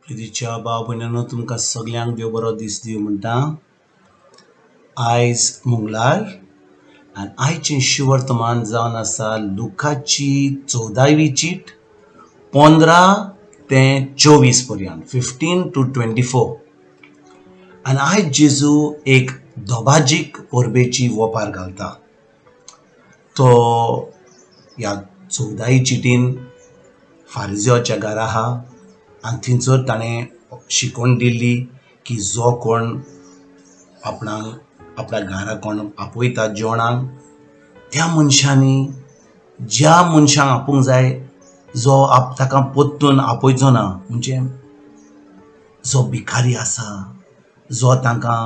प्रितीच्या भाव भयणांनो, तुमकां सगल्यांक देव बरो दीस दिवं म्हणटा. आयज मंगळार आनी आयचें शिवर्तमान जावन आसा लुकाची 14वी चीट 15 ते 24 पर्यंत, 15 to 24. आनी आयज जेजू एक दोबाजीक परबेची वोपार घालता. तो ह्या 14 चिटीन फारिजोच्या घरा आहा आनी थंयसर ताणें शिकवण दिल्ली की जो कोण आपणाक आपल्या घरा कोण आपयता जेवणाक, त्या मनशांनी ज्या मनशांक आपोवंक जाय जो ताका परतून आपयचो ना, म्हणजे जो भिकारी आसा, जो तांकां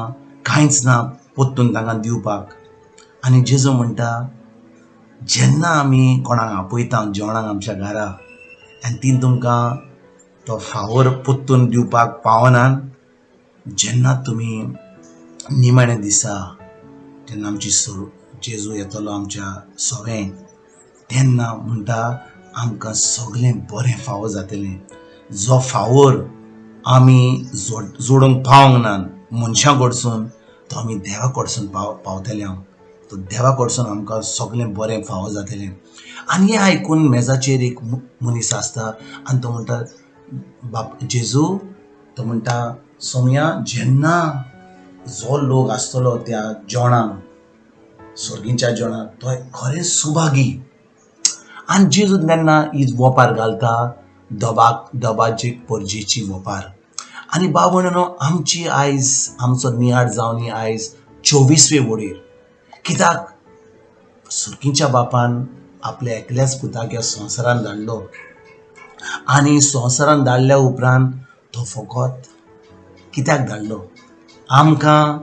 कांयच ना परतून तांकां दिवपाक. आनी जेजू म्हणटा, जेन्ना आमी कोणाक आपयता जेवणाक आमच्या घरा आनी ती तुमकां तो फावोर परतून दिवपाक पावनात, जेन्ना तुमी निमाण्या दिसा जेन्ना आमची जेजू येतलो आमच्या सवें, तेन्ना म्हणटा आमकां सगळें बरें फावो जातलें. जो फावोर आमी जोडूंक पावंक ना मनशां कडसून, तो आमी देवा कडसून पावतले. तो देवा कडसून आमकां सगळें बरें फावो जातलें. आनी हें आयकून मेजाचेर एक मनीस आसता आनी तो म्हणटा, बाप जेजू, तो म्हणटा, सोमया, जेन्ना जो लोक आसतलो त्या जेवणाक, सर्गीच्या जेवणाक, तो खरें सुभागी. आनी जेजू तेन्ना ही वोपार घालता, दबाजीक परजेची वोपार. आनी भाव भयणांनो, आमची आयज आमचो नियाळ जावन आयज 24वे वडीर. कित्याक सुर्कीच्या बापान आपल्या एकल्याच पुताक ह्या संवसारान धाडलो आनी संवसारान धाडल्या उपरांत तो फकत कित्याक धाडलो? आमकां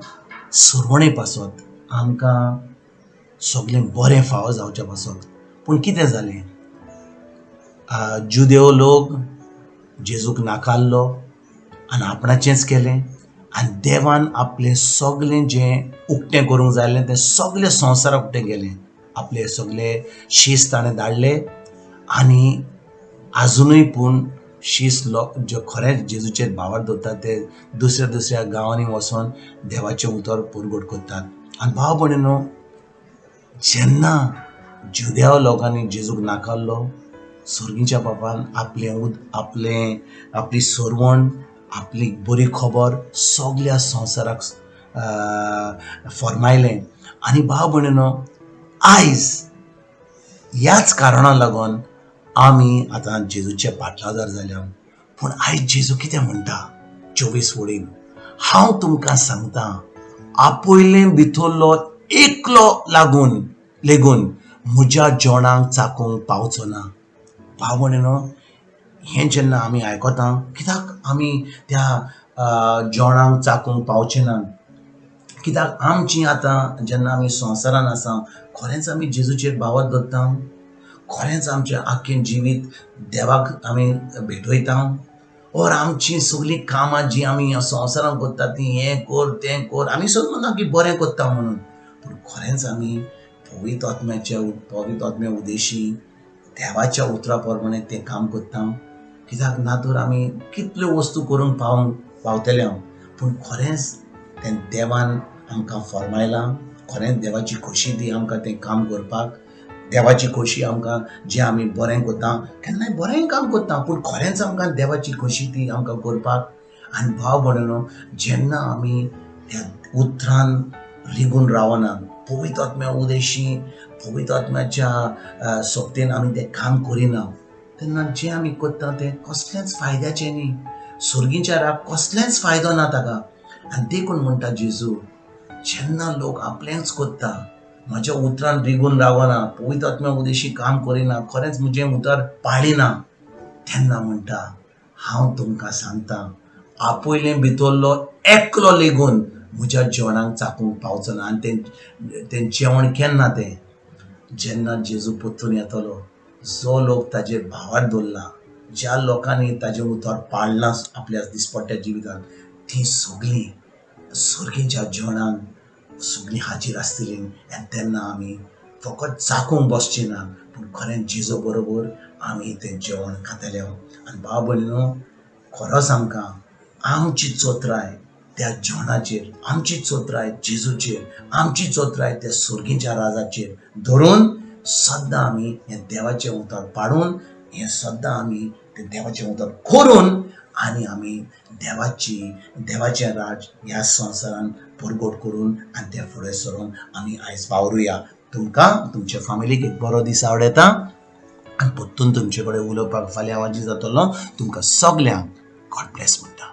सरवणे पासत, आमकां सगळें बरें फावो जावचे पासत. पूण कितें जालें, जुदेव लोक जेजूक नाकारलो आनी आपणाचेंच केलें. आनी देवान आपलें सगळें जें उक्तें करूंक जाय आसलें तें सगळें संवसाराक उक्तें केलें. आपले सगळे शीस ताणें धाडले आनी आजुनूय पूण शीस लोक जे खरेंच जेजूचेर भावार दवरतात ते दुसऱ्या दुसऱ्या गांवांनी वचोन देवाचें उतर परगट करतात. आनी भाव भयणीनो, जेन्ना जुदेव लोकांनी जेजूक नाकारलो, सर्गीच्या बापान आपलें आपलें आपली सरवण, आपली बरी खबर सगल्या संवसाराक फर्मायलें. आनी भाव भयणीनो, आयज ह्याच कारणाक लागून आमी आतां जेजूचे पाटलादार जाल्या. पूण आयज जेजू कितें म्हणटा 24 वडीन, हांव तुमकां सांगता, आपयले भितरलो एकलो लागून लेगून म्हज्या जेवणाक चाकूंक पावचो ना. भाव भयणीनो, हें जेन्ना आमी आयकता, कित्याक आमी त्या जेवणाक चाकूंक पावचे ना? कित्याक आमची आतां जेन्ना आमी संवसारान आसा, खरेंच आमी जेजूचेर भावार दवरता? खरेंच आमचें आख्खें जिवीत देवाक आमी भेटयता? ओर आमचीं सगळीं कामां जीं आमी संवसारान करता तीं हें कर तें कर, आमी सगळीं म्हणटा की बरें करता म्हणून, पूण खरेंच आमी पवित्र आत्म्याच्या पवित्र आत्म्या उदेशी देवाच्या उतरा प्रमाणे तें काम करता? कित्याक ना तर आमी कितल्यो वस्तू करूंक पावतले हांव, पूण खरेंच तें देवान आमकां फर्मायलां, खरेंच देवाची खोशी ती आमकां तें काम करपाक, देवाची खोशी आमकां जें आमी बरें करता, केन्नाय बरें काम करता, पूण खरेंच आमकां देवाची खोशी ती आमकां करपाक. आनी भाव भयणीनो, जेन्ना आमी त्या उतरान रिगून रावना, पवित्र आत्म्या उदेशी पवित्र आत्म्याच्या सक्तेन आमी तें काम करिना, तेन्ना जें आमी करता तें कसलेंच फायद्याचें न्ही. सर्गीच्या राक कसलेंच फायदो ना ताका. आनी देखून म्हणटा जेजू, जेन्ना लोक आपलेंच करता, म्हज्या उतरान रिगून रावना, पवित्र आत्म्या उदेशी काम करिना, खरेंच म्हजें उतर पाळिना, तेन्ना म्हणटा हांव तुमकां सांगता, आपयले भितरलो एकलो लेगून म्हज्या जेवणाक चाकूंक पावचो ना. आनी तें जेवण केन्ना तें? जेन्ना जेजू परतून येतलो, जो लोक ताजेर भावार दवरला, ज्या लोकांनी ताजें उतर पाळलां आपल्या दिसपट्ट्या जिवितांत, तीं सगळीं सर्गीच्या जेवणाक सगळीं हाजीर आसतलीं. आनी तेन्ना आमी फकत चाकूंक बसची ना, पूण खरें जेजू बरोबर आमी तें जेवण खातले. आनी भाव भयणीनो, खरोच आमकां आमची चोत्राय त्या जेवणाचेर, आमची चोत्राय जेजूचेर, आमची चोत्राय त्या सुर्गीच्या राजाचेर धरून सद्दां आमी हें देवाचें उतर पाडून, हें सद्दां आमी तें देवाचें उतर करून आनी आमी देवाची देवाचें राज ह्या संवसारान परगट करून आनी तें फुडें सरून आमी आयज वावरुया. तुमकां तुमच्या फामिलीक एक बरो दीस आवडटा आनी परतून तुमचे कडेन उलोवपाक फाल्यां हांव जातलो. तुमकां सगल्यांक गॉड ब्लेस म्हणटा.